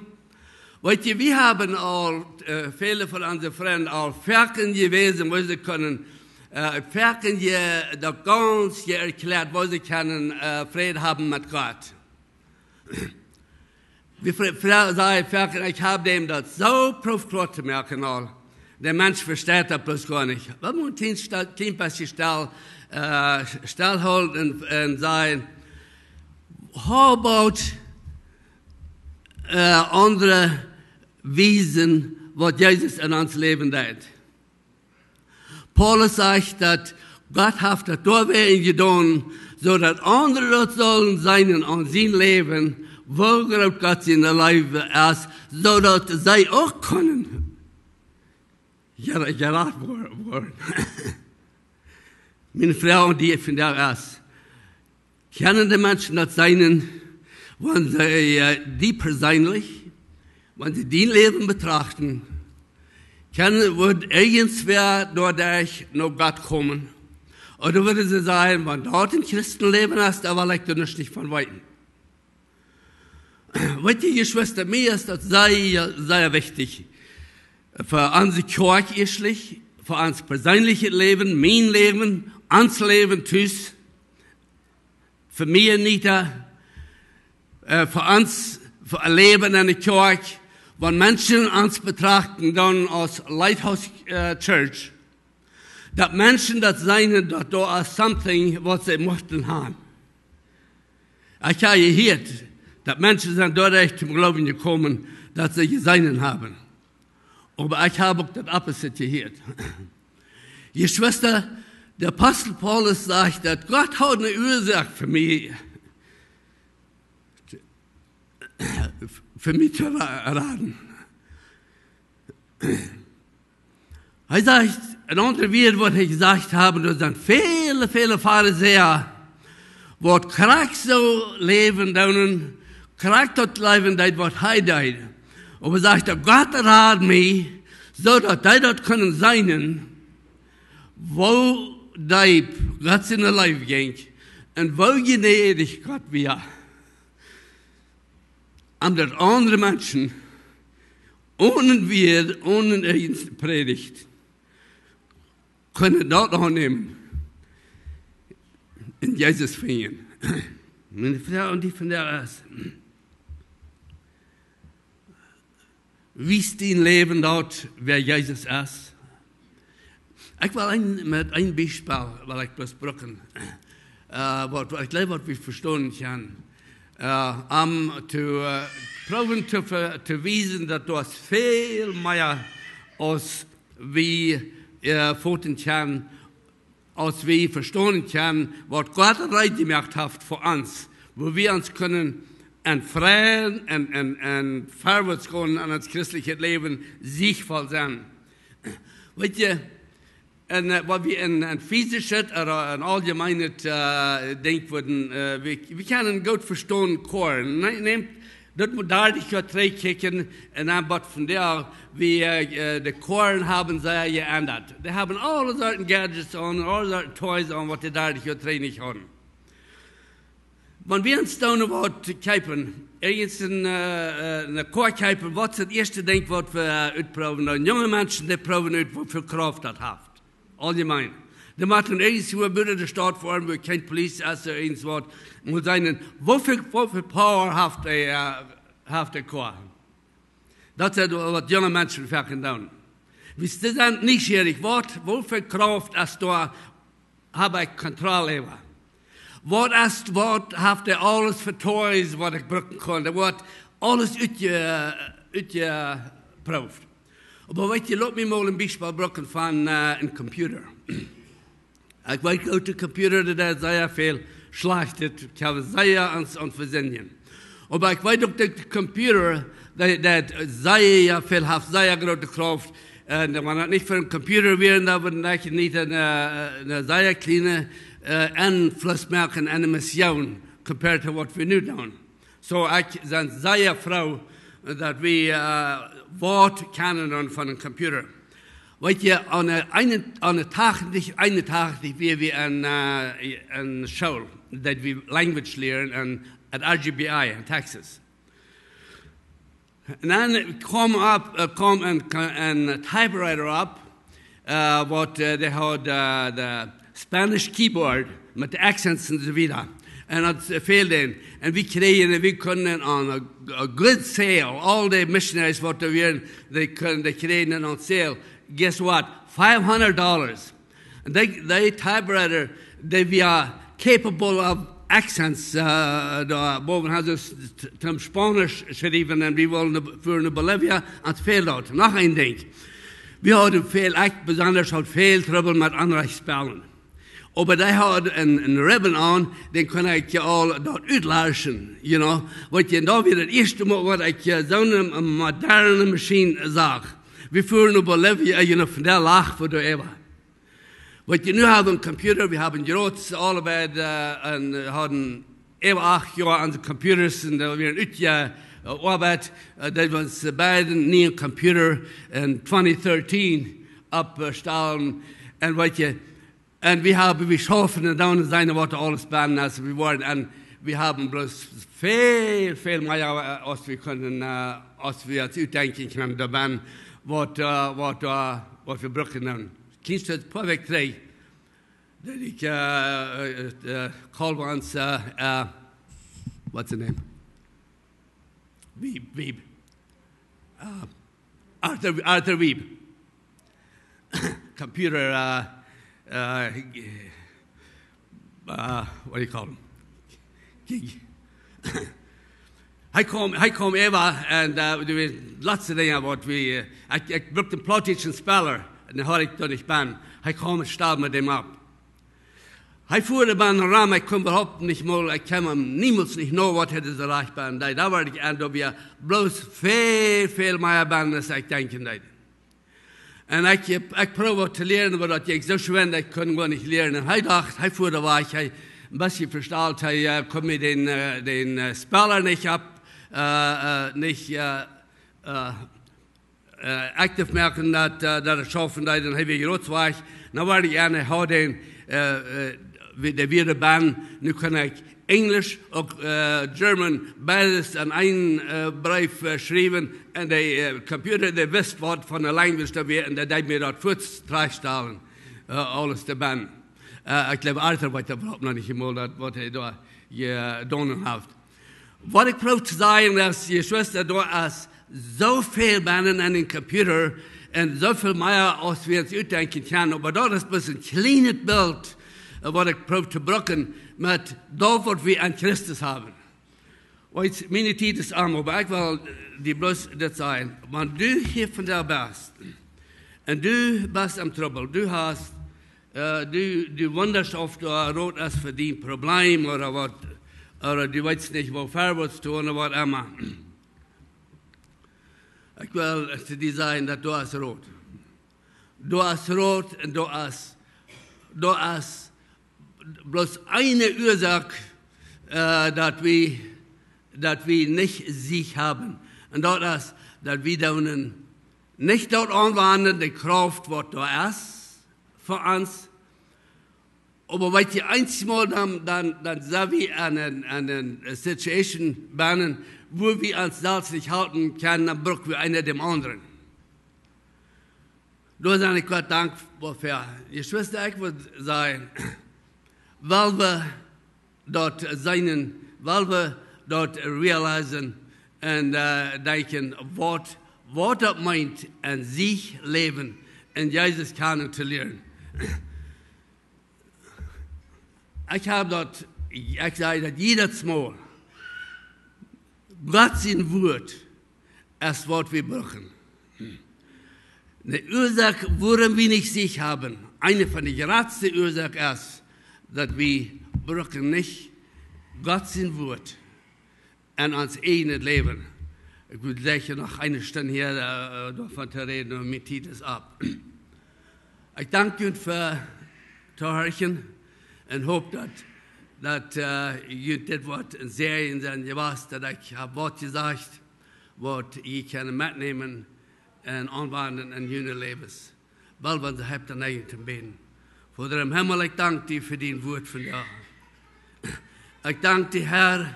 Weet jie, wie haben aul, äh, väle von onse Frind aul foaken jewäsen, woo see kjennen, äh, foaken je, daut gaunz je erkjläat, woo see kjennen, äh, Fräd haben met Gott. Wie fro-, fro-, saj ekj foaken, ekj hab däm daut soo proowt kloa to moaken aul. De Mensch vesteit daut bloos goanich. Wie motten stell, kjlien bät stell, äh, stell hoolen un, un sajen, how about, äh, aundre wiesen, waut Jesus en ons Läwen deed? Paulus sajcht, daut Gott haft daut doawäajen jedonen, soo daut aundre daut sullen seenen aun sien Läwen, woo groot Gott siene Leew es, soo daut see uk kjennen jera-, jerat wor-, woaren. Miene Froag aun die vondoag es: Kjennen de Menschen daut seenen, wan see, äh, die perseenlich, wan see dien Läwen betrachten, kjennen, wudd irjentwäa doaderch no Gott komen? Ooda wudden see sajen, wan daut een Christenläwen es, doa well ekj doa nuscht nich von weeten? Weet jie, Jeschwista, mie es daut sea, sea wichtich, fa onse Kjoakj ieeschtlich, fa ons perseenlichet Läwen, mien Läwen, ons Läwen tus, fa mie, Anita, äh, fa ons, fa Läwen enne Kjoakj, wan Menschen ons betrachten dan aus Lighthouse, äh, Church, daut Menschen daut seenen, daut doa es something, waut see muchten haben. Ekj hab jehieet, daut Menschen sent doaderch toom Gloowen jekomen, daut see jeseenen haben. Oba ekj hab uk daut opposite jehieet. Jeschwista, de Apostel Paulus sajcht, daut Gott haud eene Uasoak fa mie, fa mie to ra-, raden. Hee sajcht, een aundret Wuat, waut hee jesajcht haft, doa sent väle, väle Farisäa, waut krakjt soo läwen doonen, krakjt daut läwen deeden, waut hee deed. Oba sajcht hee: Gott rad mie, soo daut dee daut kunnen seenen, woo deep Gott siene Leew jinkj un woo jnädich Gott wia. Om daut aundre Menschen, onen Wuat, onen irjent Prädicht, kunnen daut aunnämen un Jesus finjen. Miene Froag aun die vondoag es: Wiest dien Läwen daut, wäa Jesus es? Ekj well een, met een Biespel well ekj bloos brucken, äh, waut, waut ekj jleew, waut wie vestonen kjennen, äh, om to, äh, proowen to, ve-, to wiesen, daut doa es väl mea aus wie, äh, foten kjennen, aus wie vestonen kjennen, waut Gott reed jemoakt haft fa ons, woo wie ons kjennen entfreien un, un, un verwoats gonen en ons christeljet Läwen, siegvoll sennen. Weet jie, un, äh, waut wie en, en physischet ooda en auljemeenet, äh, Dinkj wudden, äh, wie, wie kjennen goot vestonen, Koaren. Ne-, nämt daut mol dartich Joa trigj kjikjen un dan waut vondoag, wie, äh, äh, de Koaren haben sea jeendat. Dee haben aule Sorten Gadgets aun, aule Sorten Toys aun, waut dee dartich Joa trigj nich hauden. Wan wie ons dan waut kjeepen, irjent een, äh, äh, ne Koa kjeepen, waut es daut ieeschte Dinkj, waut wie, äh, utproowen? Dan junge Menschen, dee proowen ut, woo väl Krauft daut haft. Auljemeen. Dee motten irjentwua buten de Staut foaren, wua kjeen Police es, irjent waut. Mott sennen, woo väl, woo väl Power haft dee, äh, haft dee Koa? Daut es waut junge Menschen foaken doonen. Wie sent nieschierich, waut, woo väl Krauft es doa, hab ekj Kontroll äwa? Waut es, waut haft hee aules fa Toys, waut ekj brucken kaun? Doa woat aules utje-, utjeprooft. Oba weet jie, lot mie mol een Biespel brucken von, äh, een Computer. Ekj weet, goode Computer, dee deit sea väl Schlajchtet, ekj hab sea aun, aun Vesindjen. Oba ekj weet uk, daut de Computer, dee, dee sea väl haft, sea groote Krauft. Un wan daut nich fa een Computer wia, dan wudd ekj nich een, äh, een sea kjliene, äh, Enfluss moaken aun de Mission, compared to waut wie nu doonen. Soo, ekj sie sea froo, daut wie, äh, waut kjennen doonen von een Computer. Weet jie, aun de een-, aun de tachentich, eenentachentich wia wie en, äh, en School, daut wie Language lieren en, at R G B I en Texas. Un dan kjeem opp, äh, kjeem een, een Typewriter opp, äh, waut, äh, dee haud, äh, de Spanish Keyboard met de Accents un soo wieda. Un daut, äh, fäld an. Un wie kjrieejen, wie kunnen on a, a good sale, aul de missionaries waut doa wieren, dee kunnen, dee kjrieejen on sale. Guess what? Five hundred dollars. Un dee, dee Typewriter, dee wia capable of Accents, äh, doa bowen haud see t-, toom Spaunisch schriewen un wie wullen, fuaren no Bolivia, un daut fäld daut. Noch een Dinkj. Wie hauden väl, ekj besonda haud väl Trubbel met Onrajcht spellen. Oba dee haud een, een Ribbon aun, dän kunn ekj je aul daut utlaschen, you know. Weet jie, un daut wia daut ieeschte Mol, waut ekj, äh, soone, äh, moderne Maschien sach. Wie fuaren no Bolivia, äh, you know, von doa lach wie doa äwa. Weet jie, nu hab wie een Computer, wie haben jrod aule beid, äh, un, äh, hauden äwa acht Joa aun de Computers un, äh, wie wieren utje, äh, Oabeit, äh, daut wie ons, äh, beid een nieen Computer en twenty thirteen oppstalen. Un weet jie, un wie haben, wie schaufen un doonen sennen waut aules bennen, aus wie woaren. Un wie haben bloos väl, väl mea, äh, aus wie kunnen, äh, aus wie ons utdenkjen kjennen, doa bennen, waut, äh, waut, äh, waut wie brucken doonen. Kjennst du daut Projekt dree? Daut ekj, äh, äh, äh, call once, äh, äh, what's the name? Wiebe, Wiebe. Äh, Arthur, Arthur Wiebe. Computer, äh, äh, äh, what do you call him? Geek. Hee kjeem, hee kjeem äwa un, äh, de latste Dinja waut wie, äh, ekj, ekj brukt een plautdietschen Speller, un dee haud ekj doa nich bennen. Hee kjeem un stald met däm opp. Hee fua doa bennen rom, ekj kunn äwahaupt nich mol, ekj kunn am niemols nich no waut hee doa rajcht bennen deed. Doa wort ekj aun, doa wia bloos väl, väl mea bennen aus ekj denkjen deed. Un ekj, ekj proowd to lieren, oba daut jinkj soo schwind, ekj kunn goanich lieren. Un hee docht, hee fua doa wajch, hee, een bät vestalt, hee, äh, kunn mie dän, äh, dän, äh, Speller nich opp, äh, äh, nich, äh, äh, äh, active moaken, daut, äh, daut et schaufen deed, un hee wia jrod wajch. Nu wort ekj aun, hee haud dän, äh, äh, wie, dee wia doa bennen, nu kunn ekj Enjlisch, uk, äh, German, beides en een, äh, Breef, äh, schriewen. Un de, äh, Computer, dee wist waut von de Language doa wia, un dee deed mie daut fuaz trajchtstalen, äh, aules doa bennen. Äh, ekj jleew, Arthur weet daut äwahaupt noch nich emol, daut waut hee doa jedonen haft. Waut ekj proow to sajen es, Jeschwista, doa es soo väl bennen en een Computer, Un soo väl mea aus wie ons utdenkjen kjennen. Oba daut es bloos een kjlienet Bilt, äh, waut ekj proow to brucken met daut waut wie aun Christus haben. Weetst, miene Tiet es om, oba ekj well die bloos dit sajen. Wan du hia vondoag best, un du best em Trubbel, du hast, äh, du, du wundascht auf doa Rot es fa dien Problem ooda waut, ooda du weetst nich woo wieda to gonen ooda waut emma. Ekj well to die sajen daut doa es Rot. Doa es Rot un doa es, doa es bloos eene Uasoak, äh, daut wie, daut wie nich Siech haben. Un daut es, daut wie doonen nich daut aunwenden, de Krauft waut doa es fa ons. Oba weetst, eenjemol dan, dan, dan sent wie aun een, aun eene Situation bennen, wua wie ons selfst nich halpen kjennen, dan bruck wie eena däm aundren. Doa sie ekj Gott dankboa fa. Jeschwista, ekj well sajen, wiels wie daut seenen, wiels wie daut realisieren un, äh, denkjen, waut, waut daut meent, een Siech läwen un Jesus kjanen to lieren. Ekj hab daut, ekj saj daut jiedet Mol. Gott sien Wuat es waut wie brucken. De Uasoak wuarom wie nich Siech haben, eene von de jratste Uasoak es, daut wie brucken nich Gott sien Wuat en ons ieejnet Läwen. Ekj wudd secha noch eene Stund hia, äh, doavon to räden, oba miene Tiet es om. Ekj dank junt fa to horchen un hop daut, daut, äh, junt dit woat een Säajen sennen jewast, daut ekj hab waut jesajcht, waut jie kjennen metnämen un aunwenden en june Läwes. Wiels wie ons opp de Kjneeen bäden. Voda em Himmel, ekj dank die fa dien Wuat vondoag. Ekj dank die, Herr,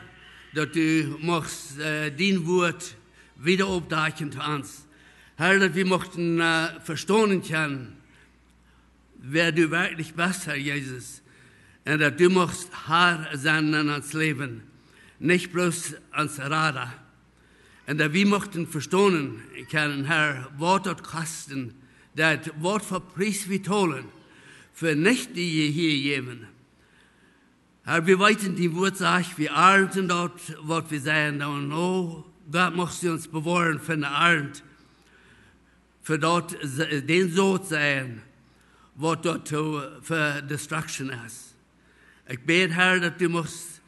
daut du muchst, äh, dien Wuat wieda oppdakjen to ons. Herr, daut wie muchten, äh, vestonen kjennen, wäa du werkjlich best, Herr Jesus. Un daut du muchst Herr sennen en ons Läwen, nich bloos ons Rada. Un daut wie muchten vestonen kjennen, Herr, waut daut kosten, daut waut fa Pries wie tolen, fa nich die hia jäwen. Herr, wie weeten, dien Wuat sajcht, wie arnten daut, waut wie seien. Un o Gott, muchst du ons bewoaren von de Arnt, fa daut se-, dän Sot seien, waut doa to, fa destruction es. Ekj bäd, Herr, daut du muchst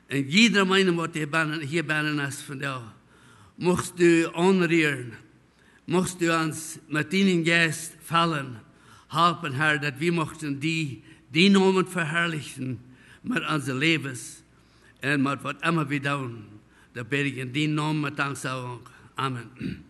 en jieda eenen, waut hia bennen, hia bennen es vondoag, muchst du aunrieren, muchst du ons met dienen Jeist fellen, halpen, Herr, daut wie muchten die, dienen Nomen veharlichen met onse Läwes un met waut emma wie doonen. Daut bäd ekj en dienen Nomen met Danksagung. Amen.